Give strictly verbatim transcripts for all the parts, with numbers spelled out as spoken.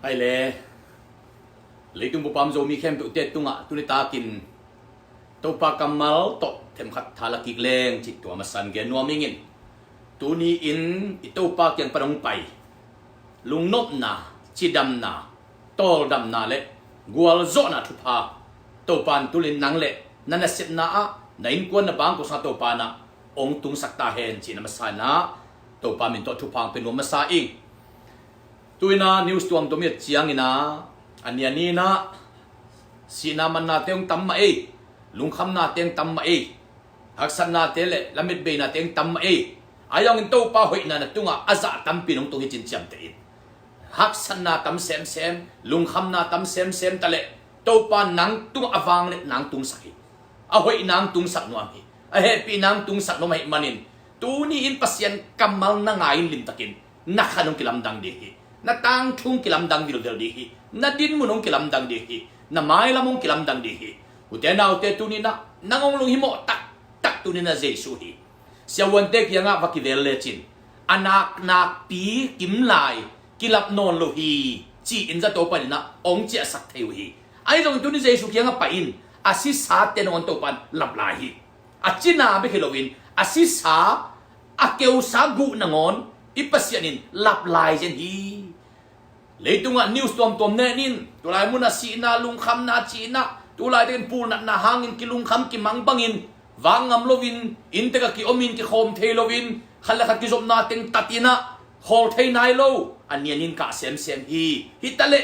Ai le, leitung bup a om Zomi khempeuhte tungah tuni takin Topa kammal tawh themkhat tha la kik leng cih tua masa-in gen nuam ing. Tuni-in i Topa kiang pan hong pai lungnopna, cidamna, tawldamna le gualzawhna thupha Topa in tuni-in nang le na nasepna ah, na innkuan, na bangkua sungah Topa in hong tungsak ta hen cih a masa-in Topa min tawh thupha hong pia nuam masa ing. Tu-in news tuamtuam i et ciangin a nianin sihna mannate hong tam mah ei, lungkhamnate hong tam mah ei, haksatnate le lametbeinate hong tam mah ei. Ahi zongin Topa hoihna na tungah a zah tampi in hong tung hi cih ciamteh in. Haksatna tam semsem, lungkhamna tam semsem ta le Topa nang tungah a vangliatna hong tungsak hi. A hoihna hong tungsak nuam hi. A hehpihna hong tungsak nuam ahih manin tuni-in Pasian kammal na ngai-in limtakin na khan hong kilamdang ding hi. Na tangthu hong kilamdang vilvel ding hi. Na dinmun hong kilamdang ding hi. Na mailam hong kilamdang ding hi. Ute naute, tuni-in nang hong lunghimawh taktak tuni-in Jesu hi. Siavuante kiangah va kivel lecin a nak nakpi kimlai kilap nawn lo hi ci-in zato panin hong ciahsak thei uh hi. Ahi zongin tuni Jesu kiangah pai in, a sisate nangawn Topa in lap lai hi. A cina bek hi loin a sisa, a keusa guh nangawn i Pasian in lap lai zen hi. Leitungah news tuamtuam nenin, tulai munah sihna, lungkhamna, cihna, tulai takin pulnatna hangin kilungkham kimang bangin vak ngam loin, inntek ah kiomin kikhawm thei loin, khat le khat kizopna teng tatin khawl thei nai lo, a nianin kah semsem hi. Hi ta leh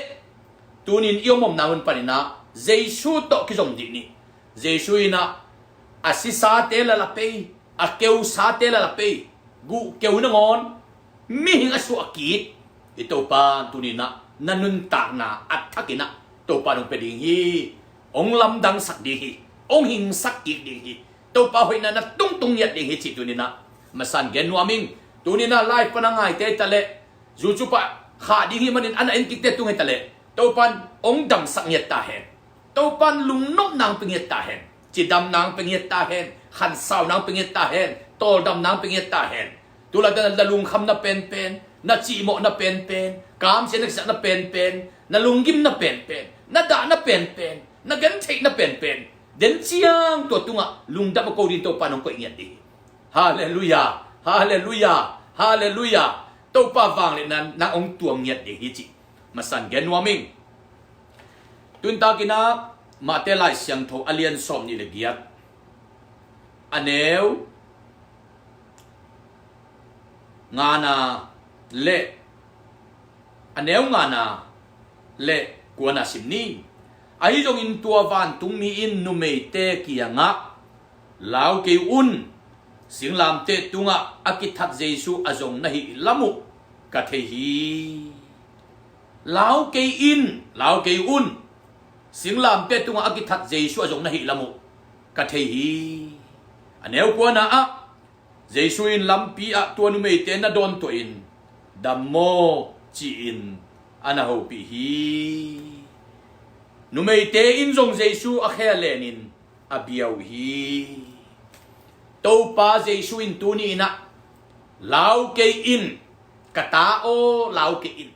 tuni-in i om omna hun panin Jesu tawh kizom dih ni. Jesu in a sisate la lap ei, a keusate la lap ei, guh keu nangawn mihing a suah kik i Topa in tuni-in na nuntakna a thakin Topa in hong pia ding hi. Hong lamdangsak ding hi. Hong hingsak kik ding hi. Topa hoihna na tungtung ngiat ding hi cih tuni-in masa-in gen nuam ing. Tuni-in live pan a ngaite hi ta leh, YouTube ah khah ding hi manin a na en kikte tung hi ta leh, Topa in hong damsak ngiat ta hen. Topa in lungnopna hong pia ngiat ta hen. Cidamna hong pia ngiat ta hen. Khansauna hong pia ngiat ta hen. Tawldamna hong pia ngiat ta hen. Tulai takin na lungkhamna penpen, na cihmawhna penpen, kamsiatna kisakna penpen, na lunggimna penpen, na dahna penpen, na gentheihna penpen, den ciang tua tungah lungdam a ko ding Topa in hong koih ngiat ding hi. Halleluiah. Halleluiah. Halleluiah. Topa vangliatna nang hong tuam ngiat ding hi cih masa-in gen nuam ing. Tuni takin Mate Lai Siangtho a lian sawmnih le giat, a neu ngana le, a neu ngana le kuana sim ni. Ahi zongin tua vantungmi in numeite kiangah, "Lau kei un, singlamteh tungah a kithat Jesu a zong na hih lam uh ka thei hi. Lau kei in, lau kei un, singlamteh tungah a kithat Jesu a zong na hih lam uh ka thei hi." A neu kuana ah, Jesu in lampi ah tua numeite na dawntuahin, "Dam maw?" ci-in a na hopih hi. Numeite in zong Jesu a khe a lenin a bia uh hi. Topa Jesu in tuni-in, "Lau kei in, ka ta aw, lau kei in.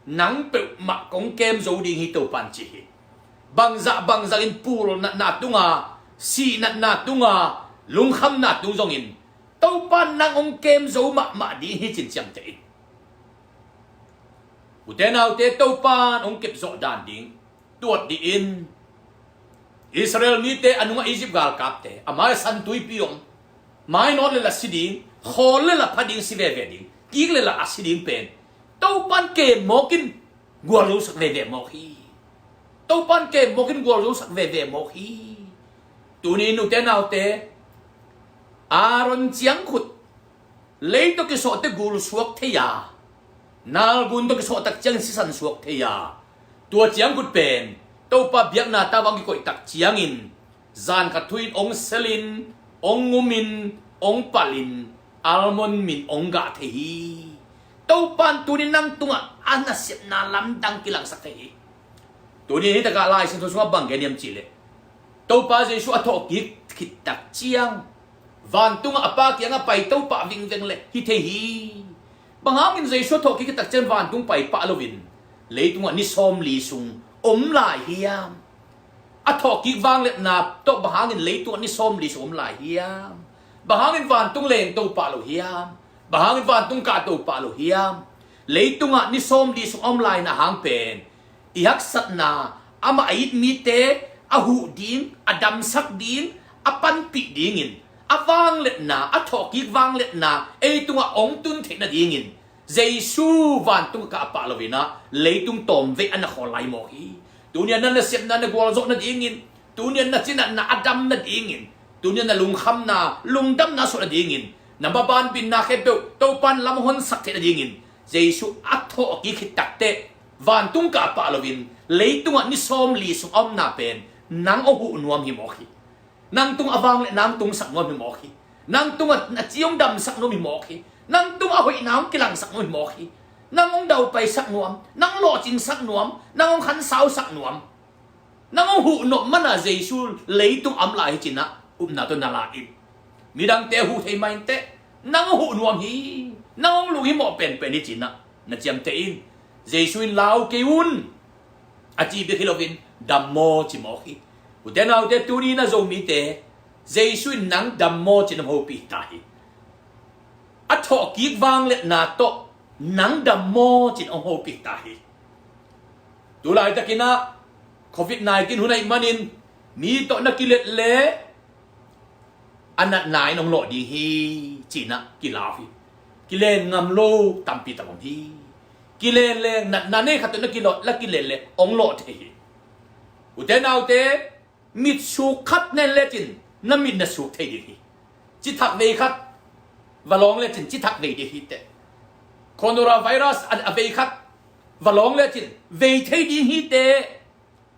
Nang peuhmah kong kem zo ding hi," Topa in ci hi. Bangzah bangzah in pulnatna tunga, sihnatna tunga, lungkhamna tung zongin Topa in nang hong kem zo mahmah ding hi cih ciamteh in. Ute naute, Topa in hong kepzawh dan ding tuat dih in. Israel mite a nungah Egypt galkapte a mai-ah San Tuipi om, mainawt le la si ding, khawl le la pha ding, si veve ding, kik le la a si ding pen Topa in kem mawk in gualzosak veve mawk hi. Topa in kem mawk in gualzosak veve mawk hi. Tuni-in ute naute, Aaron ciangkhut lei tawh kisawhte gul suak thei a, nalgun tawh kisawh tak ciangin sisan suak thei a, tua ciangkhut pen Topa biakna tavang kikoih tak ciangin zan khat thu-in hong selin, hong ngumin, hong palhin, almond min hong gah thei hi. Topa in tuni nang tungah a nasepna lamdang kilangsak thei hi. Tuni hi takah Lai Siangtho sungah bang gen hiam cihleh, Topa Jesu a thawhkik khit tak ciang vantungah a Pa kiangah pai Topa vingveng le hi thei hi. Bang hangin Jesu a thawhkik khit tak ciang vantung pai pah loin Leitungah ni sawmli sung om lai hiam? A thawhkik vangliatna tawh bang hangin leitungah ni sawmli sung om lai hiam? Bang hangin vantung leng to pah lo hiam? Bang hangin vantung kah to pah lo hiam? Leitungah ni sawmli sung om laina hang pen i haksatna, amah a it mite a huh ding, a damsak ding, a panpih dingin, a vangliatna, a thawhkik vangliatna ei tungah hong tun theih nadingin Jesu vantung kah pah loin ah leitung tawmvei a na khawl lai mawk hi. Tuni-a na nasepna na gualzawh nadingin, tuni-a na cinatna a dam nadingin, tuni-a na lungkhamna, lungdamna suah nadingin, na maban binna khempeuh Topan lam honsak theih nadingin Jesu a thawhkik khit takteh vantung kah pah loin leitungah ni sawmli sung a omna pen nang hong huh nuam hi mawk hi. Nang tungah a vangliatna hong tungsak nuam hi mawk hi. Nang tungah na ci hong damsak nuam hi mawk hi. Nang tungah a hoihna hong kilangsak nuam hi mawk hi. Nang hong daupaisak nuam, nang hong lawhcingsak nuam, nang hong khansausak nuam, nang hong huh nop mana Jesu leitung a om lai hi ci-in ah upna tawh na la in. Midangte huh thei mah inteh, nang hong huh nuam hi, nang hong lunghimawh penpen hi ci-in ah na ciamteh in. Jesu in lau kei un a ci bek hi loin dam maw ci mawk hi. Ute naute, tuni-in ah Zomite, Jesu in nang dam maw ci-in hong hopih ta hi. A thawhkik vangliatna tawh nang dam maw ci-in hong hopih ta hi. Tulaitakin ah covid nineteen hun ahih manin mi tawh na kilet leh a natna in hong lawh ding hi ci-in ah kilau hi. Kilen ngam lo tampi tak om hi. Kilen leng natna nei khat tawh na kilawh, na kilet leh hong lawh thei hi. Ute naute, mit suk khat na en lecin na mit na suk thei ding hi. Cithak vei khat va lawng lecin cithak vei ding hi teh. Coronavirus a, a vei khat va lawng lecin vei thei ding hi teh.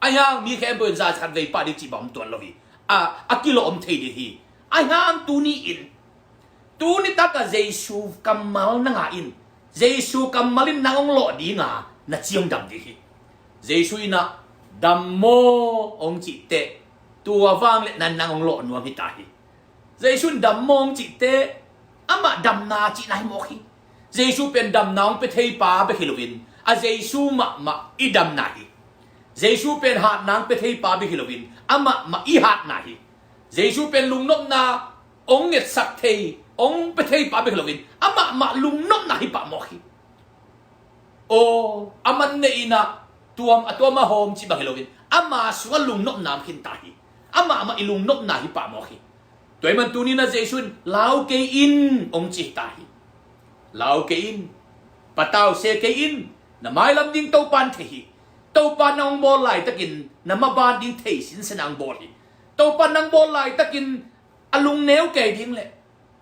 Ahi hang mi khempeuh in zan khat vei pah ding cih bang om tuan lo hi. A, a kilawh om thei ding hi. Ahi hang tuni-in, tuni takah Jesu kammal na ngah in. Jesu kammal in nang hong lawh ding a, na ci hong dam ding hi. Jesu in ah dam maw hong cih teh, tua vangliatna in nang hong lawh nuam hi ta hi. Jesu in dam maw hong cih teh, amah damna cihna hi mawk hi. Jesu pen damna hong pia thei pa bek hi loin a Jesu mahmah i damna hi. Jesu pen hatna hong pia thei pa bek hi loin amah mah i hatna hi. Jesu pen lungnopna hong ngetsak thei, hong pia thei pa bek hi loin amah mah lungnopna hi pah mawk hi. Aw, a man neih in ah tuam a tuam a hawm cih bang hi loin ama sungah lungnopna om khin ta hi. Amah mah i lungnopna hi pah mawk hi. Tua ahih man tuni-in ah Jesu in lau kei in hong ci ta hi. Lau kei in, patau se kei in, na mailam ding Topan thei hi. Topan nang hong bawl laitakin na maban ding thei sinsen a hong bawl hi. Topan nang bawl laitakin a lungneu kei ding leh,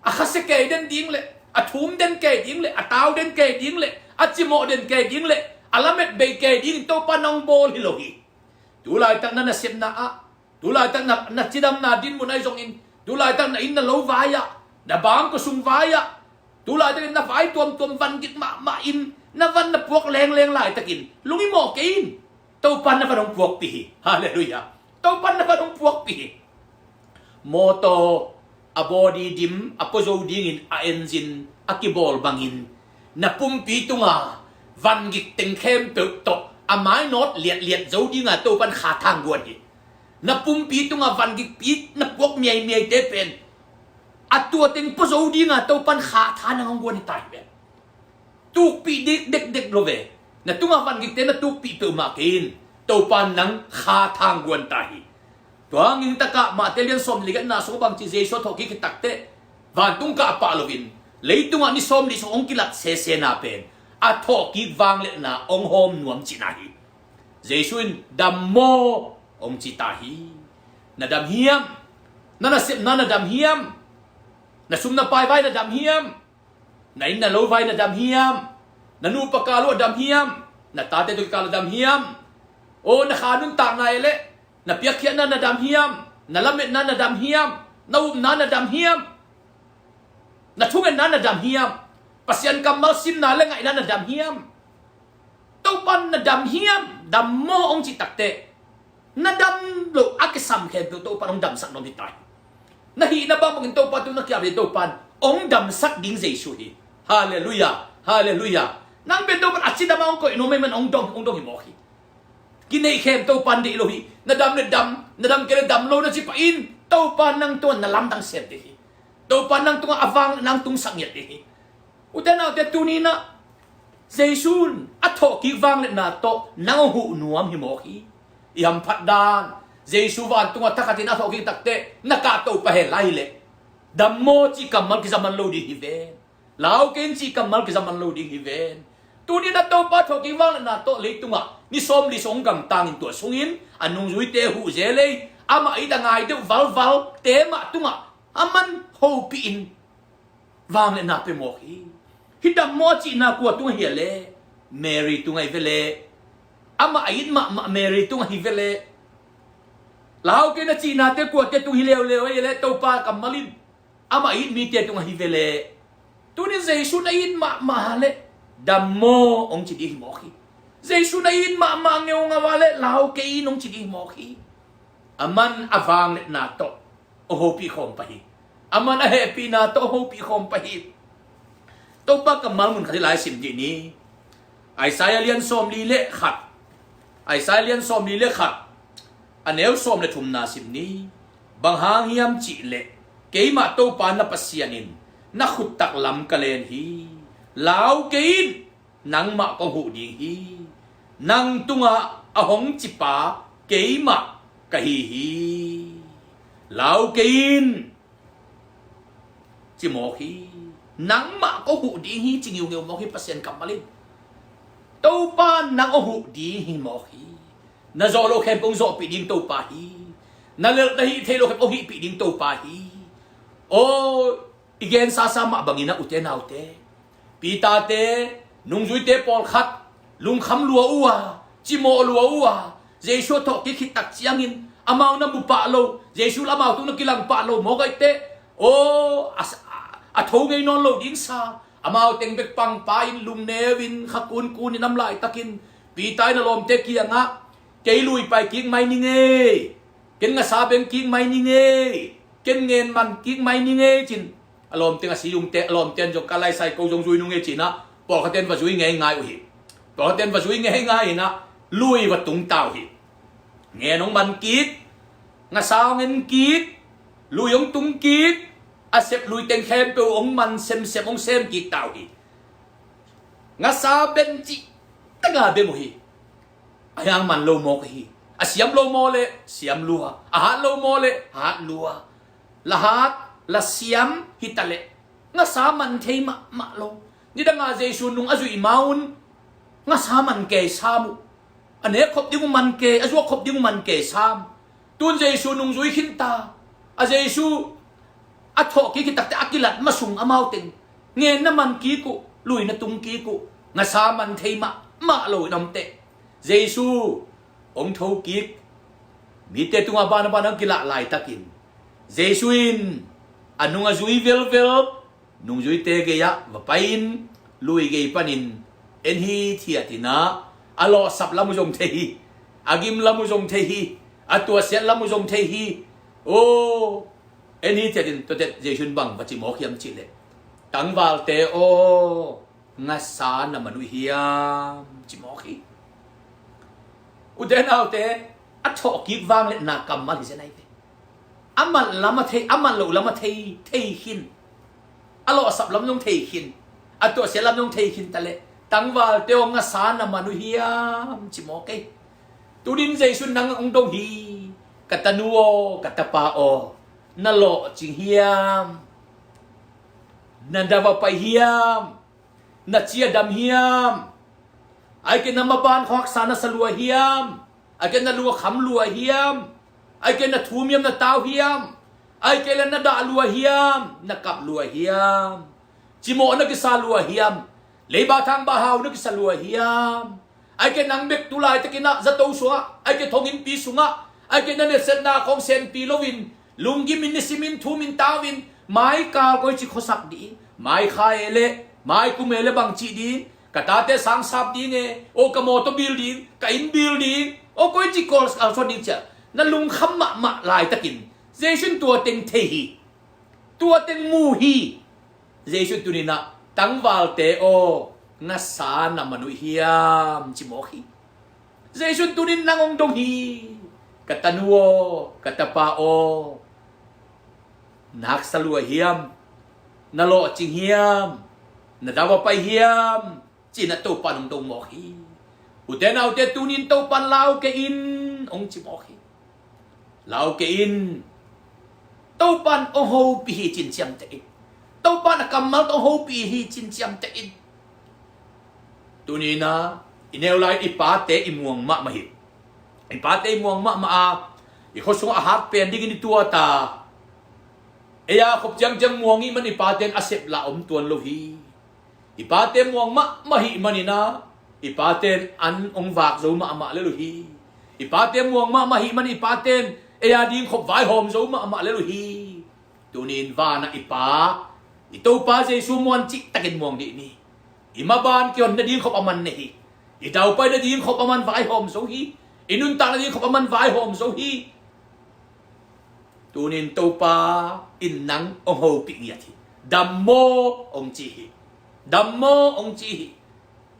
a khasia kei den ding leh, a thum den kei ding leh, a tau den kei ding leh, a cimawh den kei ding leh, a lamet bei kei dingin Topan nang hong bawl hi lo hi. Tulaitak na nasepna ah, tulaitak na, na cidamna dinmun ahi zongin, tulaitak na inn na lo vai-ah, na bangkua sung vai-ah, tulaitakin na vai tuamtuam van gik mahmah in na van na puak lengleng laitakin lunghimawh kei in. Topan na van hong puakpih hi. Halleluiah. Topan na van hong puakpih hi. Mawtaw a body dim a puazo dingin a engine a kibawl bangin na pumpi tunga van gik teng khempeuh tawh a mainawt liatliat zo dinga Topan kha thang guan hi. Na pumpi tunga van gikpi na puak miaimiaite pen a tua teng puazo dinga Topan kha tha nang hong guan hi ta hi pen. Tukpih dik dekdek lo ve. Na tunga van gikte na tukpih peuhmah kei in Topan nang kha thang guan ta hi. Tua hangin takah Mate lian sawm le giatna sung bangci Jesu a thawhkik khit takteh vantung kah pah loin leitungah ni sawmli sung hong kilat sesena pen a thawhkik vangliatna hong hawm nuam cihna hi. Jesu in dam maw hong ci ta hi. Na dam hiam? Na nasepna na dam hiam? Na sum na pai vai na dam hiam? Na inn na lo vai na dam hiam? Na nupa kal uh a dam hiam? Na tate tawh kikal a dam hiam? Aw, na kha nuntakna e leh na piakkhiatna na dam hiam? Na lametna na dam hiam? Na upna na dam hiam? Na thungetna na dam hiam? Pasian kammal simna le ngaihna na dam hiam? Topan na dam hiam? Dam maw hong cih takteh na dam loh a kisam khempeuh Topan hong damsak nuam hi ta hi. Na hihna bangbangin Topa tung na kiap hi. Topan hong damsak ding Jesu hi. Halleluiah. Halleluiah. Nang pen Topan a cidam a hong koih nuam ahih man hong dong, hong dong hi mawk hi. Kineihkhem Topan deih lo hi. Na dam le dam, na dam kei le dam lo na ci pah in, Topan nang tungah na lamdang sem ding hi. Topan nang tungah a vang nang tungsak ngiat ding hi. Ute naute, tuni-in ah Jesu in a thawhkik vangliatna tawh nang hong huh nuam hi mawk hi. I hamphat dan, Jesu vantungah thakhatin a thawhkik takteh na kahto pah hen lai hi leh, dam maw cih kammal kizaman lo ding hi ven. Lau kei in cih kammal kizaman lo ding hi ven. Tuni-in ah Topa thawhkik vangliatna tawh leitungah ni sawmli sung hong gamtangin, tua sungin a nungzuite huh zel ei, amah it a ngai deuh valvalte mah tungah aman hopih in vangliatna pia mawk hi. Hih dam maw a cihna kua tungah hi a leh? Mary tungah hi ve leh. Amah a it mahmah Mary tungah hi ve leh. Lau kei in a cihnate kuate tung hi leuleu a hi leh, Topa kammal in amah a it mite tungah hi ve leh. Tuni-in Jesu na it mahmah a leh, dam maw hong ci ding hi mawk hi. Jesu na it mahmah ngeungau a leh, lau kei in hong ci ding hi mawk hi. Aman a vangliatna tawh hong hopih khawm pah hi. Aman a hehpihna tawh hong hopih khawm pah hi. Topa kammal mun khat hih lai sim dih ni. Isaiah lian sawmli le khat. Isaiah lian sawmli le khat, a neu sawm le thumna sim ni. Bang hang hiam cih leh, keimah Topa na Pasian in na khut taklam ka len hi. Lau kei in, nangmah kong huh ding hi. Nang tungah a hong cipa keimah ka hi hi. Lau kei in, ci mawk hi. Nangmah kong huh ding hi, ci ngiungeu mawk hi Pasian kammal in. Topa nang hong huh ding hi mawk hi. Na zawh loh khempeuh hong zawhpih ding Topa hi. Na lelh na hih theih loh khempeuh hong hihpih ding Topa hi. Aw, i gensasa mah bangin ah, ute naute, Peter-te, nungzuite pawlkhat lungkham lua uh a, cimawh lua uh a, Jesu a thawhkik khit tak ciangin amau na mu pah lo, Jesu le amau tung na kilang pah lo mawk ahih teh, aw, a, a, a tho ngei nawn lo ding sa, amau teng bek pangpa in, lungneu in, kha kunkun in, a om laitakin Peter in a lawmte kiangah, kei lui pai kik mai ning ei, ken ngasa beng kik mai ning ei, ken ngen man kik mai ning ei, ci-in a lawmte, a si zungte, a lawmte in zong, ka lai sai ko zong zui nung ei, ci-in ah pawlkhatte in va zui ngeingai uh hi. Pawlkhatte in va zui ngeingai in ah lui va tung ta uh hi. Ngen hong man kik, ngasa hong en kik, lui hong tung kik, a sep lui teng khempeuh hong man semsem, hong sem kik ta uh hi. Ngasa beng cih tak a beng uh hi. A hiang man lo mawk hi. A siam lo maw leh siam lua, a hat lo maw leh hat lua. La hat, la siam hi ta leh, ngasa man thei mahmah lo. Nidang a Jesu nung a zuih ma un, ngasa man kei sam uh. A nek khop ding uh man kei, a zuak khop ding uh man kei sam. Tun Jesu nungzui khin ta. A Jesu a thawhkik khit tak teh a kilat ma sung amau teng ngen na man kik uh, lui na tung kik uh, ngasa man thei mahmah lo in om teh, Jesu hong tho kik, mite tungah banban hong kilah laitakin, Jesu in a nung a zui velvel nungzuite gei-ah va pai-in, lui gei panin, en hithiat in ah, a lawhsap lam uh zong thei hi, a gim lam uh zong thei hi, a tuahsiat lam uh zong thei hi. Aw, en hithiat in, tua teh Jesu in bang va ci mawk hiam cih leh, tangvalte aw, ngasa na man uh hiam, ci mawk hi. Ute naute, a thawhkik vangliatna kammal hi zen ahi ve. A man lam a thei, a man loh lam a thei, thei khin. A lawhsap lam zong thei khin. A tuahsiat lam zong thei khin ta leh, tangvalte aw, ngasa na man uh hiam, ci mawk hi. Tuni-in Jesu in nang hong dong hi. Ka tanu aw, ka tapa aw, na lawhcing hiam? Na da va pai hiam? Na ci a dam hiam? Ahih kei leh na maban khawng haksa na sa lua hiam? Ahih kei leh na lung a kham lua hiam? Ahih kei leh na thum hiam, na tau hiam? Ahih kei leh na dah lua hiam, na kap lua hiam? Cimawh na kisa lua hiam? Leiba thang ba hau na kisa lua hiam? Ahih kei leh nang bek tu laitakin ah zato sungah, ahih kei leh thonginnpi sungah, ahih kei leh na netsakna khawng senpi loin, lunggimin, nisimin, thumin, tauin, mai kal koici khuasak ding, mai kha e leh, mai kum e leh bang cih ding, ka tate sang sap ding e, aw ka mawtaw bil ding, ka inn bil ding, aw koici kal suan ding ci-a na lungkham mahmah laitakin, Jesu in tua teng thei hi. Tua teng mu hi. Jesu in tuni-in ah, tangvalte aw, na sa na man uh hiam ci mawk hi. Jesu in tunin nang hong dong hi. Ka tanu aw, ka tapa aw, na haksa lua hiam? Na lawhcing hiam? Na dau a pai hiam? Ci-in ah Topa in hong dong mawk hi. Ute naute, tunin Topa in lau kei in hong ci mawk hi. Lau kei in. Topa in hong hopih hi ci-in ciamteh in. Topa in a kammal tawh hong hopih hi ci-in ciamteh in. Tunin ah i neu lai i pate i muang mahmah hi. I pate i muang mahmah a, i khua sungah a hak pen dingin i tuat a, ei a khop ciangciang muang ih man i pate in a sep lah om tuan lo hi. I pate muang mahmah hi manin ah i pate in an hong vak zo mahmah lel uh hi. I pate muang mahmah hi manin i pate in ei a ding khop vaihawm zo mahmah lel uh hi. Tunin vanah i Pa, i Topa Jesu muan cihtakin muang dih ni. I maban kihon nading khop a man nei hi. I daupai nading khop a man vaihawm zo hi. I nuntak nading khop a man vaihawm zo hi. Tunin Topa in nang hong hopih ngiat hi. Dam maw hong ci hi. Dam maw hong ci hi.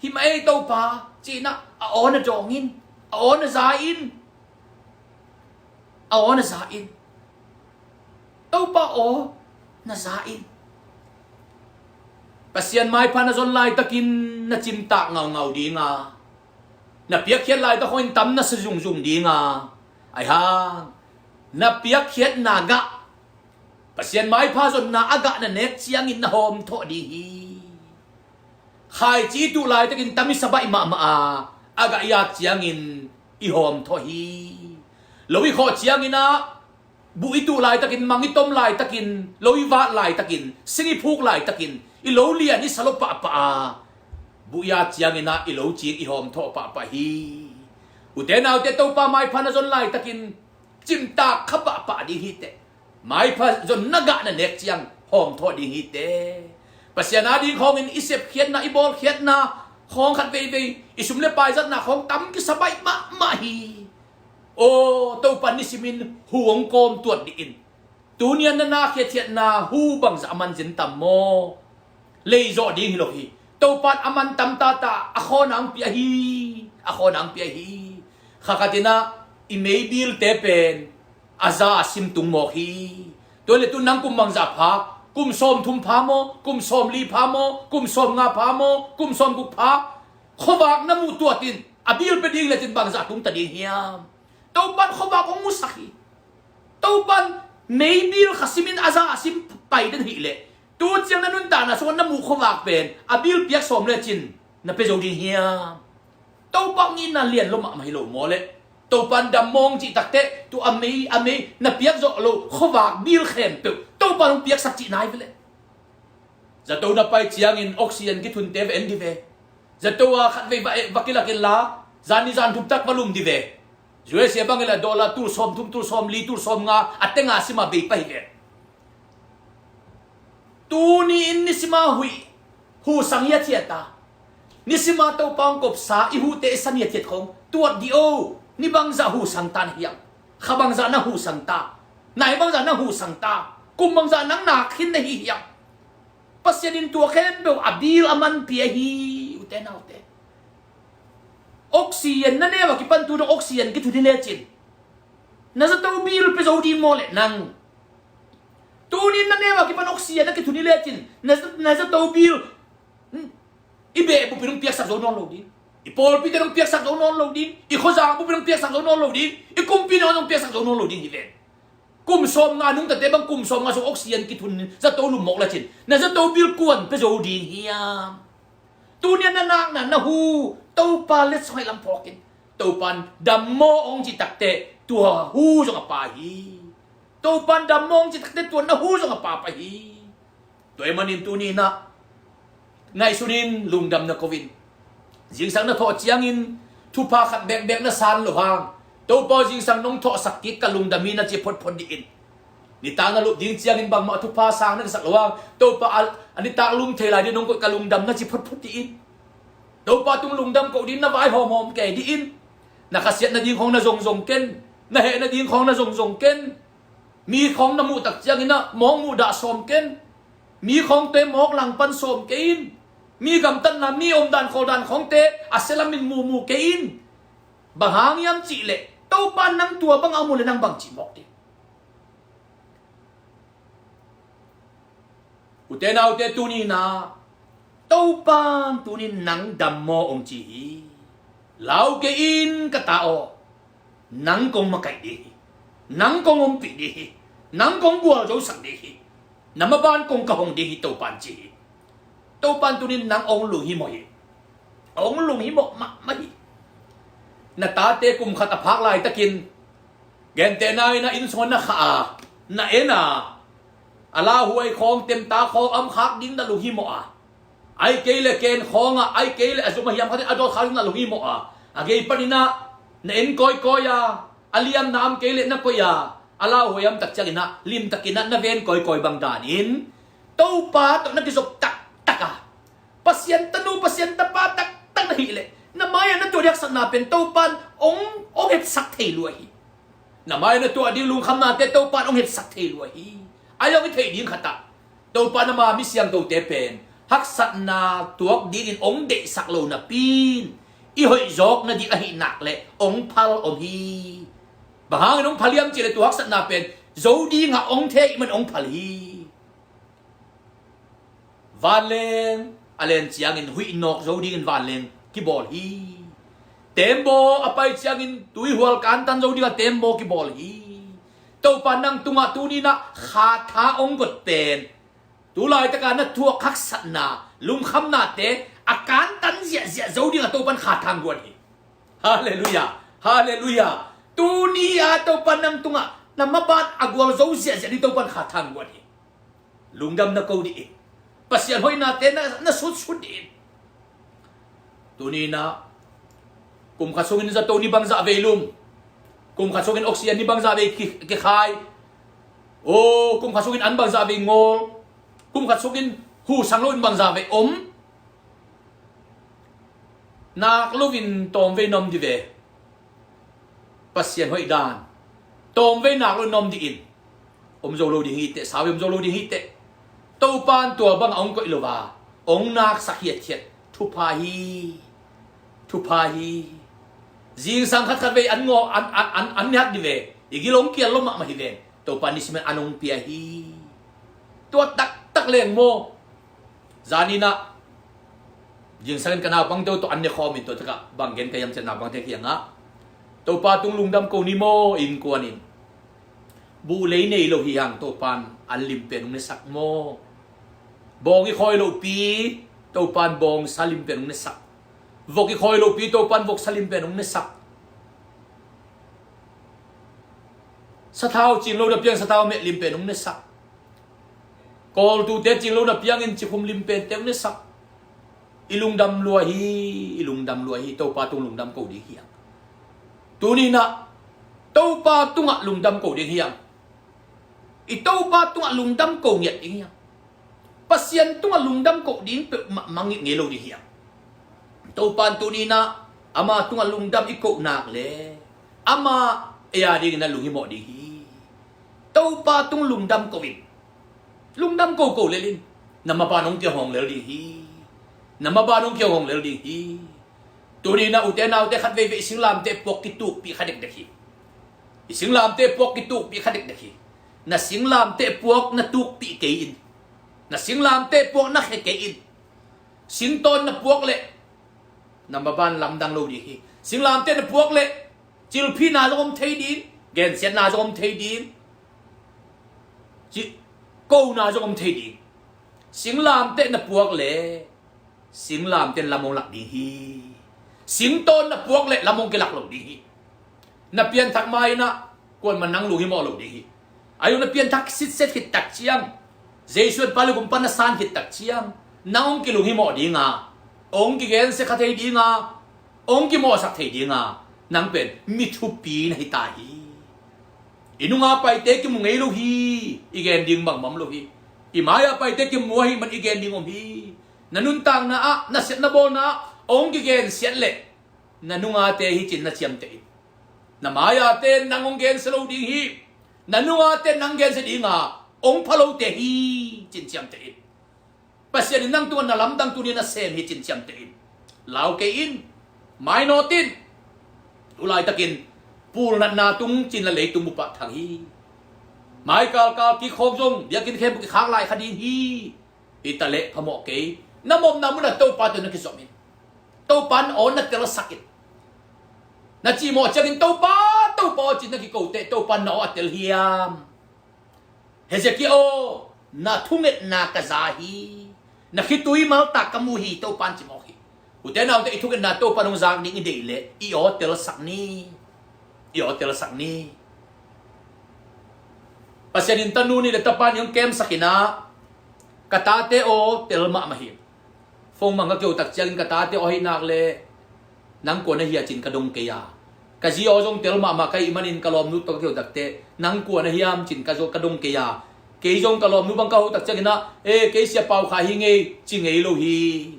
Himah ei Topa, ci-in ah a aw na dawng in, a aw na za in. A aw na za in. Topa aw na za in. Pasian maipha na zon laitakin na cimtak ngaungau ding a, na piakkhiat laitak khawngin tam na sa zungzung ding a, ahi hang na piakkhiatna gah Pasian maipha zonna a gah na nek ciangin na hawmthawh ding hi. Khaici i tuh laitakin tam i sa baih mahmah a, a gah i at ciangin i hawmthawh hi. Lo i khawh ciangin ah, buh i tuh laitakin, mang i tom laitakin, lo i vat laitakin, sing i phuk laitakin i lo lian i sa lo pahpah a, buh i at ciangin ah i lo cing i hawmthawh pahpah hi. Ute naute, Topa maipha na zon laitakin cimtak kha pahpah ding hi teh. Maipha zonna gah na nek ciang hawmthawh ding hi teh. Pasian a ding khawngin i sepkhiatna, i bawlkhiatna khawng khat veivei, i sum le pai zatna khawng tam kisa baih mahmah hi. Aw, Topa in nisimin hu hong kawm tuat dih in. Tuni-a na na khiathiatna hu bangzah a man zin tam maw? Leizawh ding hi lo hi. Topa in a man tam tata a khawna hong pia hi. A khawna hong pia hi. Kha khatin ah i meibilte pen a za a sim tung mawk hi. Tua le tu nang kum bangzah pha, kum sawmthum pha maw, kum sawmli pha maw, kum sawmnga pha maw, kum sawmguk pha, khuavak na muh tuat in, a bill pe ding lecin bangzah tungta ding hiam? Topa in khuavak hong musak hi. Topa in meibill kha simin a za a sim pai den hi leh, tu ciang na nuntakna sungah na muh khuavak pen a bill piak sawm lecin na pia zo ding hiam? Topa hong itna lian lo mahmah hi lo maw leh? Topa in dam maw hong cih takteh, tu a mei, a mei na piak zawh lo khuavak bill khempeuh Topa in hong piaksak cih nai ve leh. Zato na pai ciangin oxygen kithunte va en dih ve. Zato a khatvei va, va kilak inla, zan ni zan thum tak va lum dih ve. U S A bang inla dollar tul sawmthum, tul sawmli, tul sawmnga a tenga sima bei pah hi ve. Tuni-in nisima huih, hu sang hiathiat a, nisima Topa hong kopsa i huhte i san hiathiat khawng tuat dih o. Ni bangzah hu sang ta na hiam? Kha bangzah na hu sang ta? Nai bangzah na hu sang ta? Kum bangzah nang nak khin na hi hiam? Pasian in tua khempeuh a bill a man pia hi, ute naute. Oxygen na neu a kipan tu dong oxygen kithun hi lecin na zato bill pia zo ding maw leh nang? Tuni-in na neu a kipan oxygen na kithun hi lecin na, na zato bill, hmm, i beh bup in hong piaksak zo nawn lo ding. I pawlpite in hong piaksak zo nawn lo ding. I khuazang bup in hong piaksak zo nawn lo ding. I kumpi in hong piaksak zo nawn lo ding hi ven. Kum sawmnga nungtate bang kum sawmnga sung oxygen kithun zato lum mawk lecin na zato bill kua'n pia zo ding hiam? Tuni-a na nakna na hu Topa letsong lam phawk in. Topa in dam maw hong cih takteh tua hu zong a pha hi. Topa in dam maw hong cih takteh tua na hu zong a pha pah hi. Tua ahih manin tuni-in ah ngaihsun in, lungdam na ko in. Zingsang na thawh ciangin thupha khat bekbek na san loh hang, Topa aw, zingsang nong thawhsak kik ka lungdam hi na ci photphot dih in. Nitak na lup ding ciangin bangmah thupha sang na kisak loh hang, Topa a, a nitak lum thei lai ding nong koih ka lungdam na ci photphot dih in. Topa tung lungdam koh ding na vaihawmhawm kei dih in. Na khasiat nading khawng na zongzong ken. Na heh nading khawng na zongzong ken. Mi khawng na muh tak ciangin ah mawk muhdah sawm ken. Mi khawngte mawk langpan sawm kei in. Mi gamtatna, mi omdan khawldan khawngte a sia lamin mumu kei in. Bang hang hiam cihleh Topa nang tua bangah om uh leh nang bang cih mawk ding? Ute naute, tuni-in ah Topa in tuni-in nang dam maw hong ci hi. Lau kei in ka ta aw, nang kong makaih ding hi. Nang kong ompih ding hi. Nang kong gualzosak ding hi. Na maban kong ka hong ding hi, Topa in ci hi. Topa in tuni-in nang hong lunghimawh hi. Hong lunghimawh mahmah hi. Na tate kum khat a phak laitakin gentehna in ah inn sungah na khah a, na en a, a lauhuai khawng, temta khawng a om khak ding na lunghimawh a, ahih kei leh ken khawng ah, ahih kei leh a zum a hiam khat in a dawt khak ding na lunghimawh a, a gei panin ah na en kawikawi a, a liamna om kei leh na koih a, a lauhuai a om tak ciangin ah limtakin ah na ven kawikawi bang danin Topa tawh na kizop taktak a, Pasian tanu, Pasian tapa taktak na hih leh, na mai-ah na tuah ding haksatna pen Topa in hong, hong hetsak thei lua hi. Na mai-ah na tuah ding lungkhamnate Topa in hong hetsak thei lua hi. Ahi zong i theih ding khat ah, Topa in ama mi siangthote pen haksatna tuak dingin hong deihsak lo napi-in, i hoih zawk nading ahih nak leh hong phal om hi. Bang hangin hong phal hiam cihleh tua haksatna pen zo dingah hong thei ahih man hong phal hi. Vanleng a len ciangin huih nawk zo dingin vanleng kibawl hi. Tembaw a pai ciangin tuihual kantan zo dingah tembaw kibawl hi. Topa nang tungah tuni-in ah kha tha hong guat pen, tu laitaka na thuak haksatna, lungkhamnate a kantan ziahziah zo dingah Topa in kha tha hong guat hi. Halleluiah. Halleluiah. Tuni-a Topa nang tungah na maban a gualzo ziahziah ding Topa in kha tha hong guat hi. Lungdam na ko dih in. Pasian hoihnate na, na sutsut dih in. Tuni-in ah kum khat sungin zato ni bangzah vei lum, kum khat sungin oxygen ni bangzah vei ki, kikhai, o, kum khat sungin an bangzah vei ngawl, kum khat sungin hu sang loin bangzah vei om. Nak loin tawmvei na om dih ve. Pasian hoih dan, tawmvei nak loin na om dih in. Om zo lo ding hi teh, sau om zo lo ding hi teh. Topa in tua bangah hong koih lo a, hong naksak hiathiat. Thupha hi. Thupha hi. Zingsang khatkhat vei an ngaw, an, an, an, an niat dih ve. I gil hong kial lo mahmah hi ven. Topa in nisimin an hong pia hi. Tua taktak leng maw. Zanin ah zingsangin ka naupangte uh tawh an ne khawmin tua takah bang gen ka hiam cih leh naupangte kiangah, Topa tung lungdam ko ni maw, innkuan in. Buh lei nei lo hi hang Topa in an lim pen hong nesak maw. Bawng i khawi lohpi Topa in bawngsa lim pen hong nesak. Vok i khawi lohpi Topa in voksa lim pen hong nesak. Sathau cing lo na piang sathau meh lim pen hong nesak. Kawltute cing lo na piangin cikhum lim pente hong nesak. I lungdam lua hi, i lungdam lua hi, Topa tung lungdam ko ding hi hang. Tuni-in ah Topa tungah lungdam ko ding hi hang. I Topa tungah lungdam ko ngiat ding hi hang. Pasian tungah lungdam ko ding peuh mahmah ngei lo ding hi hang. Topa in tuni-in ah ama tungah lungdam i koh nak leh ama ei a dingin ah lunghimawh ding hi. Topa tung lungdam ko in. Lungdam koko lel in. Na maban hong kianghawng lel ding hi. Na maban hong kianghawng lel ding hi. Tuni-in ah ute naute khat veivei i singlamteh puak kitukpih kha dekdek hi. I singlamteh puak kitukpih kha dekdek hi. Na singlamteh puak na tukpih kei in. Na singlamteh puak na khe kei in. Singtawn na puak leh na maban lamdang lo ding hi. Singlamteh na puak leh cilphihna zong om thei ding, gensiatna zong om thei ding, ci, kona zong om thei ding. Singlamteh na puak leh singlamteh in lam hong lak ding hi. Singtawn na puak leh lam hong kilak lo ding hi. Na pianthak ma-in ah kuamah nang lunghimawh lo ding hi. Ahi zong na pianthak sitset khit tak ciang, Jesu an pa le gumpa na san khit tak ciang, nang hong kilunghimawh ding a, hong kigensia kha thei ding a, hong kimawhsak thei ding a, nang pen mi thupi na hi ta hi. I nunga paite kimu ngei lo hi. I gen ding bangmah om lo hi. I mai-a paite kimu ahih man i gen ding om hi. Na nuntakna ah, na siatna bawlna ah hong kigensiat leh na nungate hi ci-in na ciamteh in. Na mai-ate nang hong gensia lo ding hi. Na nungate nang gensia ding a, hong pha lote hi ci-in ciamteh in. Pasian in nang tungah na lamdang tuni na sem hi cin ciamteh in. Lau kei in, mainawt in. Tulaitakin pulnatna tung cin la leitung bupah thang hi. Mai kalkal kikhawk zong biakinn khempeuh kikhak lai kha ding hi. Hi taleh phamawh kei. Na mawhna munah Topa tawh na kizom in. Topa na aw na telsak in. Na cihmawh ciangin Topa, Topa aw cin na kikote Topa na aw a tel hiam? Hezekiah aw, na thungetna ka za hi. Na khitui maltak ka mu hi, Topa in ci mawk hi. Ute naute, i thungetna Topa in hong zak ding i deih leh i aw telsak ni. I aw telsak ni. Pasian in tanu nih le tapa nih hong kemsak in ah, ka tate aw tel mahmah hi. Phone bang ka kihoutak ciangin ka tate aw hi nak leh nang kua na hia cin ka dong kei a. Ka zi aw zong tel mahmah ka hih manin ka lawmnu tawh ka kihoutak teh nang kua na hiam cin ka zo ka dong kei a. Kei zong ka lawmnu bang ka houtak ciangin ah, e, kei Sia Pau Kha hi ngei ci ngei lo hi.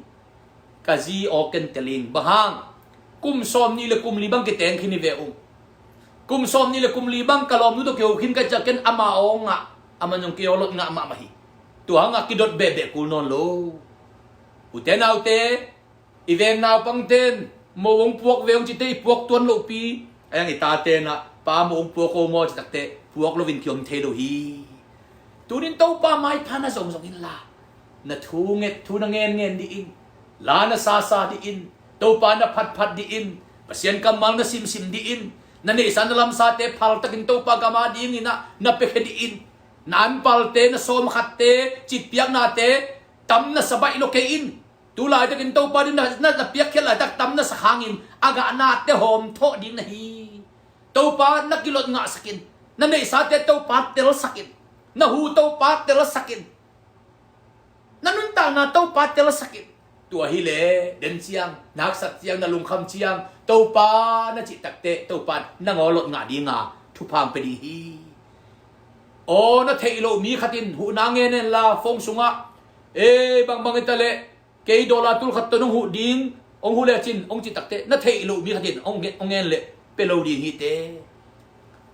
Ka zi aw ken tel ing. Bang hang? Kum sawm nih le kum li bang kiteng khin hi ve ung. Kum sawm nih le kum li bang ka lawmnu tawh kihou khin ka ciah ken ama aw ngah, aman zong kei aw lot ngah mahmah hi. Tua hangah kidot behbeh kul nawn lo. Ute naute, i veng naupangten mo hong puak ve hong cite i puak tuan lohpi. Ayang i taten ah pa mo hong puak ho maw ci takteh puak loin kiom thei lo hi. Tunin Topa maipha na zongzong inla, na thu nget thu na ngenngen dih in. La na sasa dih in. Topa na phatphat dih in. Pasian kammal na simsim dih in. Na neihsa na lamsate phaltakin Topa gam a dingin ah na piakhia dih in. Na anpalte, na sawmkhatte, citpiaknate tam na sa baih lo kei in. Tulaitakin Topa ding na, na, na piakkhiat laitak tam na sa hangin a gah nate hawm thawh ding na hi. Topa na kilot ngahsak in. Na neihsate Topa telsak in. Na hu Topa telsak in. Na nuntakna Topa telsak in. Tua hileh den ciang, na haksat ciang, na lungkham ciang Topa na cih takteh Topa in nang aw lot ngah dinga thupha hong pia ding hi. Aw na theih loh mi khatin huhna ngen henla phone sungah, e, bangbang hi taleh kei dollar tul khat tawh nong huh ding, hong huh lecin hong cih takteh na theih loh mi khatin hong ngen, hong ngen leh pia lo ding hi te.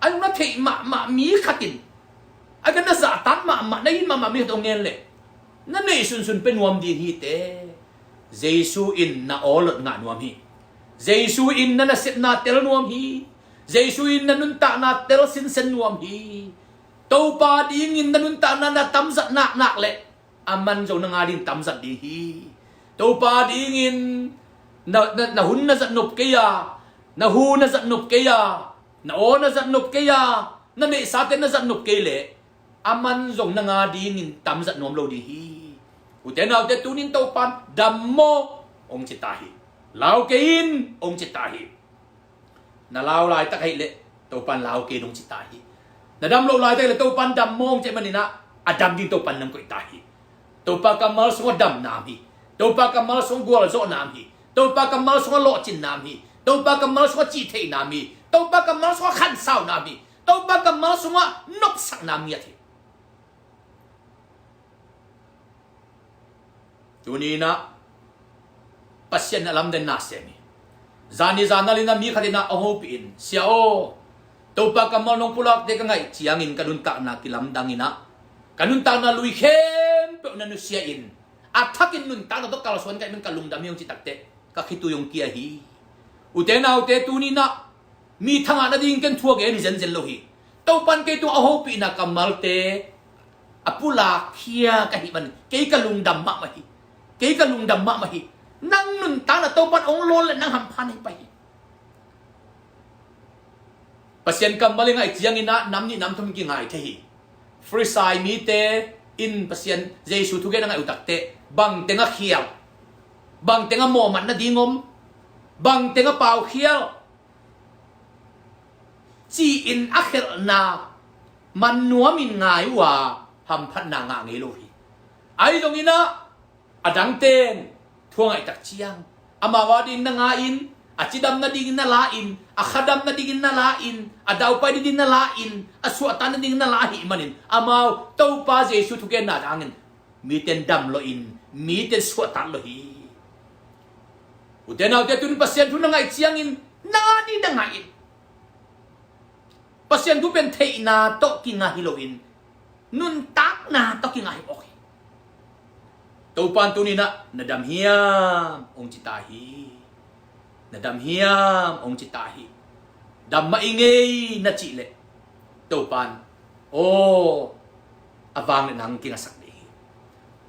Ai na theih mahmah mi khatin, ai ka na zahtak mahmah, na it mahmah mi khatin hong ngen leh na neih sunsun pia nuam ding hi te. Jesu in na aw lot ngah nuam hi. Jesu in na nasepna tel nuam hi. Jesu in na nuntakna tel sinsen nuam hi. Topa dingin na nuntakna na tamzat naknak leh aman zong na nga ding tamzat ding hi. Topa dingin na, na, na hun na zat nop kei a, na hu na zat nop kei a, na aw na zat nop kei a, na neihsate na zat nop kei leh aman zong na nga dingin tamzat nuam lo ding hi. Ute naute, tunin Topa in dam maw hong ci ta hi. Lau kei in hong ci ta hi. Na lau laitak ahih leh Topa in lau kei in hong ci ta hi. Na dam loh laitak ahih leh Topa in dam maw hong cih manin ah a dam ding Topa in na koih ta hi. Topa kammal sungah damna om hi. Topa kammal sungah gualzawhna om hi. Topa kammal sungah lawhcinna om hi. Topa kammal sungah cihtheihna om hi. Topa kammal sungah khansauna om hi. Topa kammal sungah nopsakna om ngiat hi. Tuni in ah Pasian in a lamdang na sem hi. Zani zanal in ah mi khat in ah hong hopih in, Sia aw, Topa kammal nong pulakte ka ngaih ciangin ka nuntakna kilamdang in ah, ka nuntakna lui khempeuh na nusia in, a thakin nuntakna tawh kalsuan ka hih manin ka lungdam hi hong cih takteh ka khitui hong kia hi. Ute naute, tuni in ah mi thangah nading ken thu a gen hi zenzen lo hi. Topa in kei tungah a hopihna kammalte a pulakkhia ka hih manin kei ka lungdam mahmah hi. Kei ka lungdam mahmah hi. Nang nuntakna Topa in hong lawn leh nang hampha na hi pah hi. Pasian kammal i ngaih ciangin ah nam nih nam thum kingai thei hi. Farisai mite in Pasian Jesu thugen a ngaih uh takteh bangteng a khial, bangteng a mawhmat nading om, bangteng a paukhial ci-in a khelhna man nuamin ngai uh a hamphatna ngah ngei lo hi. Ahi zongin ah a dangten thu a ngaih tak ciang amau a dingin na nga in, a cidam nadingin na la in, a khadam nadingin na la in, a daupai nadingin na la in, a suahtak nadingin na la ahih manin amau Topa Jesu thugenna dangin mite in dam lo in, mite in suahtak lo hi. Ute naute, tun Pasian thu na ngaih ciangin na nga ding na ngah in. Pasian thu pen theihna tawh kinga hi loin nuntakna tawh kinga hi mawk hi. Topan tuni-in ah, "Na dam hiam?" hong ci ta hi. "Na dam hiam?" hong ci ta hi. "Dam mah ing ei," na cih leh Topan, aw, a vangliatna hong kingasak ding hi.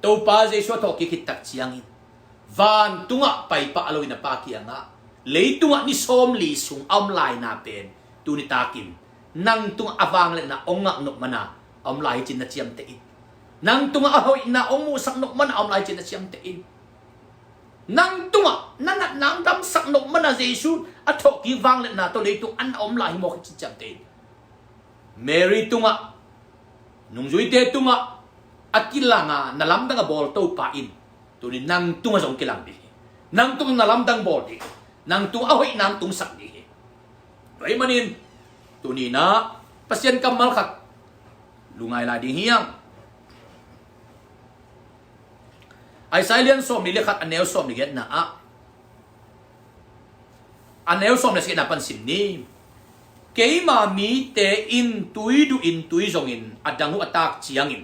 Topa Jesu a thawhkik khit tak ciangin vantungah paipah loin a Pa kiangah, leitungah ni sawmli sung a om laina pen tuni takin nang tungah a vangliatna hong ngak nop mana a om lai hi ci-in na ciamteh in. Nang tungah a hoihna hong muhsak nop mana a om lai hi ci-in na ciamteh in. Nang tungah na natna hong damsak nop mana Jesu a thawhkik vangliatna tawh leitung an a om lai hi mawk hi ci-in ciamteh in. Mary tungah, nungzuite tungah a kilanga na lamdang a bawl Topa in tuni nang tungah zong kilang ding hi. Nang tungah na lamdang bawl ding hi. Nang tungah a hoihna hong tungsak ding hi. Tua ahih manin tuni-in ah Pasian kammal khat lungngai lai ding hi hang. Isaiah lian sawmli le khat, a neu sawmli giatna ah, a neu sawmli le sagihna pan sim ni. "Keima mite in tui duhin tui zongin a dang uh a tak ciangin,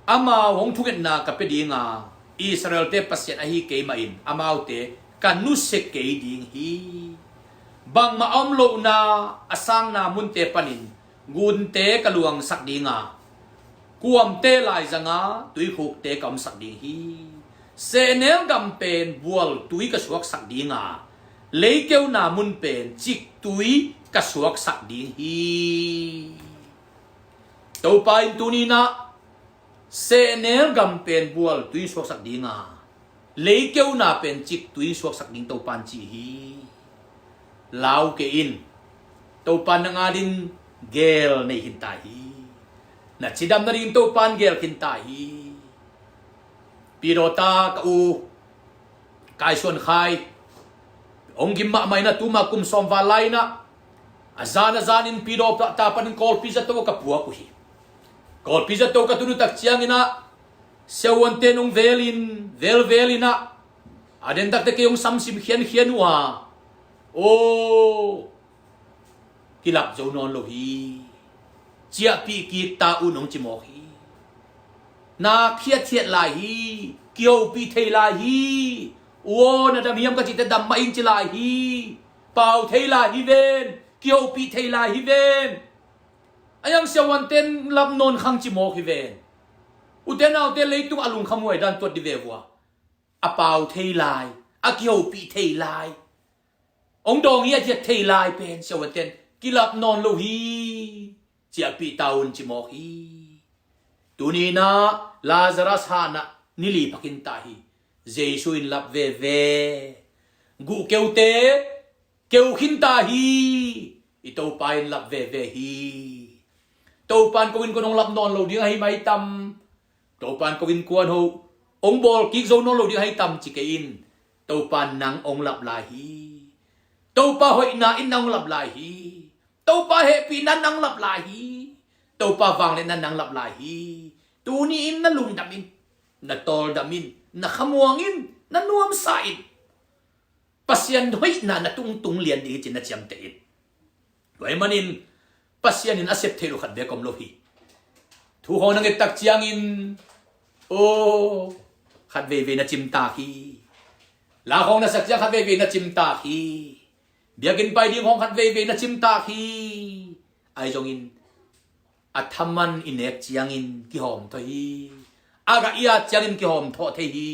amau hong thungetna ka pia ding a, Israel-te Pasian ahi keimah in amaute ka nusia kei ding hi. Bangmah a om lohna a sangna munte panin gunte ka luangsak ding a, kuamte laizanga tuikhukte ka omsak ding hi. Sehnel gam pen bual tui ka suaksak ding a, leikeuna mun pen ciktui ka suaksak ding hi." Topa in tuni-in ah, "Sehnel gam pen bual tui suaksak ding a, leikeuna pen ciktui suaksak ding," Topa in ci hi. Lau kei in. Topa in nang adingin gel nei khin ta hi. Na cidam nadingin Topa in gel khin ta hi. Pidawta ka u Kai Suan Khai, hong gim mahmah in ah, tuma kum sawm val lai-in ah, a zan a zanin Pidawta panin Kawlpi zato ka puak uh hi. Kawlpi zato ka tun uh tak ciangin ah, siavuante in hong velin, velvelin ah, a den takte kei hong samsim khiankhian uh a, aw, kilap zo nawn lo hi. Ciahpih kik ta un, hong ci mawk hi. Na khiathiat lai hi. Kihopih thei lai hi. "Aw, na dam hiam?" ka cihte, "Dam mah ing," ci lai hi. "Pau thei lai hi ven. Kihopih thei lai hi ven." Ahi hang siavuante in lap nawn khang ci mawk hi ven. Ute naute, leitung a lungkham huai dan tuat dih ve vua. A pau thei lai, a kihopih thei lai, hong dawng hiathiat thei lai pen siavuante in kilap nawn lo hi. "Ciahpih ta un," ci mawk hi. Tuni-in ah Lazarus hatna ni li pha khin ta hi. Jesu in lap veve. Guh keute keu khin ta hi. I Topa in lap veve hi. Topa in ko innkuan hong lap nawn lo ding ahi mai tam? Topa in ko innkuan ho hong bawl kik zo nawn lo ding ahi tam ci kei in. Topa in nang hong lap lai hi. Topa hoihna in nang hong lap lai hi. Topa hehpihna in nang lap lai hi. Topa vangliatna in nang lap lai hi. Tuni-in na lungdam in, na tawldam in, na khamuang in, na nuamsa in. Pasian hoihna na tungtung lian ding hi ci-in na ciamteh in. Tua ahih manin Pasian in a sep theih loh khat bek om lo hi. Thu khawng na nget tak ciangin, aw, khat veivei na cimtak hi. La khawng na sak ciang khat veivei na cimtak hi. Biakinn pai ding khawng khat veivei na cimtak hi. Ahi zongin a thaman i nek ciangin kihawmthawh hi. A gah i at ciangin kihawmthawh thei hi.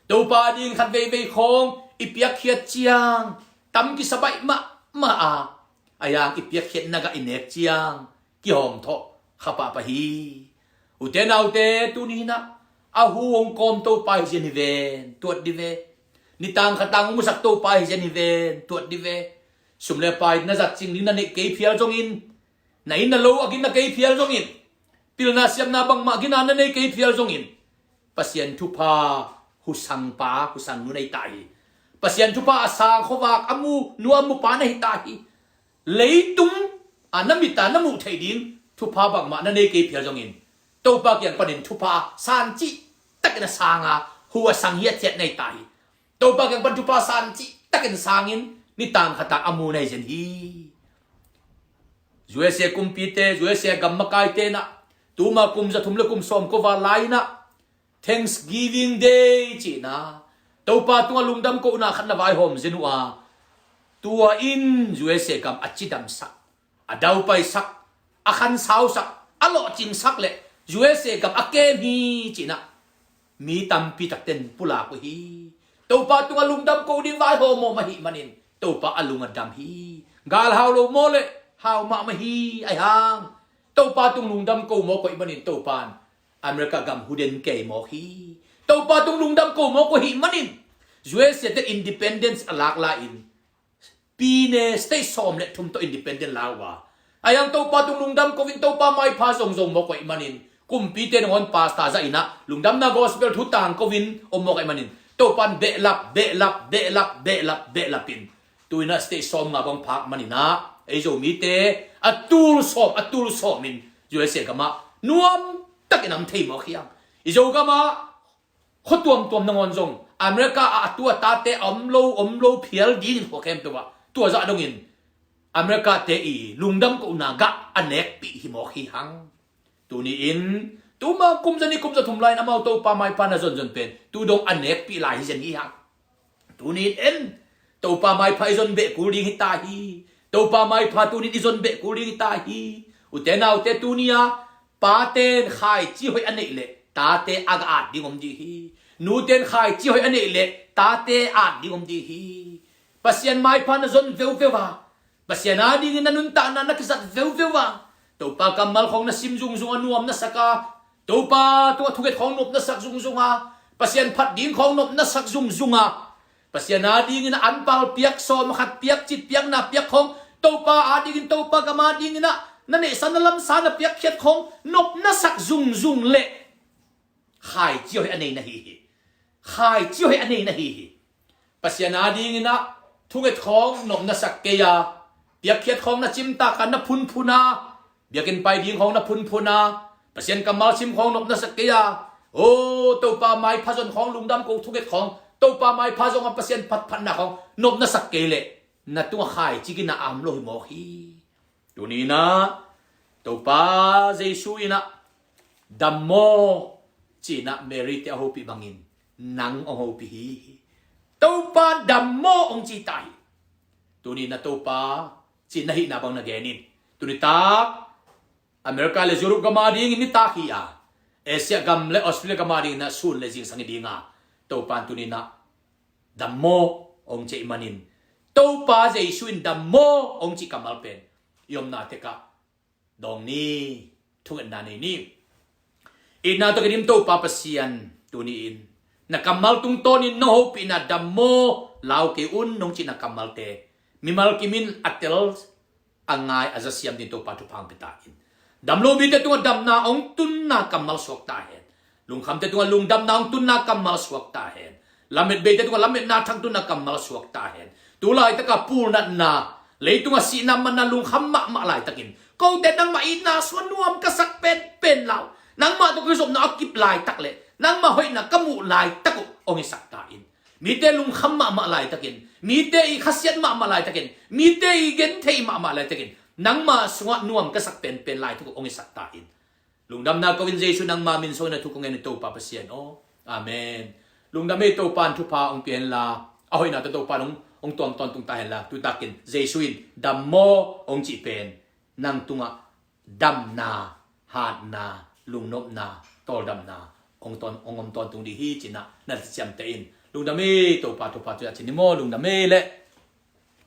Topa ading khat veivei khawng i piakkhiat ciang tam kisa baih mahmah a, ahi hang i piakkhiatna gah i nek ciang kihawmthawh kha pahpah hi. Ute naute, tuni-in ah a hu hong kawm Topa hi zen hi ven, tuat dih ve. Nitang khatang hong musak Topa hi zen hi ven, tuat dih ve. Sum le pai na zat cing ding na neih kei phial zongin, na inn na lo a gina kei phial zongin, pilna siamna bangmah gina na nei kei phial zongin, Pasian thupha husangpa husangnu na hi ta hi. Pasian thupha a sang khuavak a mu nu a mu pa na hi ta hi. Leitung a na mit a na muh theih ding thupha bangmah na nei kei phial zongin, Topa kiang panin thupha san cihtakin a sang a, hu a sang hiathiat na hi ta hi. Topa kiang pan thupha san cihtakin sangin nitang khatang a mu na hi zen hi. U S A kumpite, U S A gam makaite in ah, tuma kum za thum le kum sawm kua val lai-in ah, Thanksgiving Day cihna, Topa tungah lungdam kohna khat na vaihawm zen uh a, tua in U S A gam a cidamsak, a daupaisak, a khansausak, a lawhcingsak le U S A gam a kem hi cihna mi tampi takten pulak uh hi. Topa tungah lungdam ko ding vaihawm mawk ahih manin Topa a lung a dam hi. Gal hau lo maw le, hau mahmah hi. Ahi hang Topa tung lungdam ko mawk ahih manin Topa in America gam hu den kei mawk hi. Topa tung lungdam ko mawk ahih manin U S A te independence a lak lai-in pine state sawm le thum tawh independent la uh a, ahi hang Topa tung lungdam ko-in Topa maipha zongzong mawk ahih manin kumpite nangawn pastor zah in ah lungdamna gospel thu tang ko-in om mawk ahih manin Topa in behlap, behlap, behlap, behlap, behlap in tu-in ah state sawm nga bang phak manin ah ei Zomite a tul sawm, a tul sawm in U S A gam ah nuam takin a om thei mawk hi hang. I Zogam ah khua tuamtuam nangawn zong America ah a tu a tate a om lo, om lo phial dingin khua khempeuh ah tua zah dongin America te i lungdam kohna gah a nekpih hi mawk hi hang. Tuni-in tuma kum za nih kum za thum lai-in amau Topa maipha na zonzon pen tu dong a nekpih lai hi zen hi hang. Tuni-in en, Topa maipha i zon beh kul ding hi ta hi. Topa maipha tuni-in i zon beh kul ding hi ta hi. Ute naute, tuni-a paten khaici hoih a neih leh tate a ga at ding om ding hi. Nuten khaici hoih a neih leh tate at ding om ding hi. Pasian maipha na zon veuveu a, Pasian adingin na nuntakna na kizat veuveu a, Topa kammal khawng na sim zungzung a nuam na sak a, Topa tungah thunget khawng nop na sak zungzung a, Pasian phat ding khawng nop na sak zungzung a, Pasian adingin a anpal piak, sawm khat piak, cit piak, na piak khawng, Topa adingin, Topa gam adingin ah na neihsa na lamsa na piakkhiat khawng nop na sak zungzung leh khaici hoih a nei na hi hi. Khaici hoih a nei na hi hi. Pasian adingin ah thunget khawng nop na sak kei a, piakkhiat khawng na cimtak a, na phunphun a, biakinn pai ding khawng na phunphun a, Pasian kammal sim khawng nop na sak kei a, o Topa maipha zon khawng, lungdam ko thunget khawng, Topa maipha zong a Pasian phatphatna khawng nop na sak kei leh na tungah khaici gina a om lo hi mawk hi. Tuni-in ah Topa Jesu in ah dam maw ci-in ah Mary te a hopih bangin nang hong hopih hi. Topa dam maw hong ci ta hi. Tuni-in ah Topa ci-in na hihna bang na gen in. Tunitak America le Europe gam adingin nitak hi a, Asia gam le Australia gam adingin ah sun le zingsang hi ding a, Topa in tuni-in ah dam maw hong cih manin Topa Jesu in dam maw hong cih kammal pen i omna tekah dawng ni, thungetna nei ni. Itna tawh kidim Topa Pasian, tuni-in na kammal tungtawnin nong hopihna dam maw lau kei un nong cihna kammalte mimal kimin a tel a ngai a zasiam ding Topa thupha hong pia ta in. Dam lo mite tungah damna hong tunna kammal suak ta hen. Lungkhamte tungah lungdamna hong tunna kammal suak ta hen. Lametbeite tungah lametna thak tunna kammal suak ta hen. Tu laitaka pulnatna, leitungah sihna manna lungkham mahmah laitakin, kote nangmah itna suan nuam ka sak penpen lau, nangmah tawh kizopna a kip laitak leh nangmah hoihna ka muh laitak uh hong hisak ta in. Mite lungkham mahmah laitakin, mite i khasiat mahmah laitakin, mite i gentheih mahmah laitakin, nangmah sungah nuam ka sak penpen laitak uh hong hisak ta in. Lungdamna ko-in Jesu nangma min sungin na thu kong ngen hi Topa Pasian aw. Amen. Lungdam ei, Topa in thupha hong pia henla, a hoihna tawh Topa in hong, hong tuam tawntung ta henla, tutakin Jesu in dam maw hong cih pen nang tungah damna, hatna, lungnopna, tawldamna hong tawn, hong om tawntung ding hi ci-in ah na ciamteh in. Lungdam ei, Topa thupha tu-a cin ni maw, lungdam ei leh.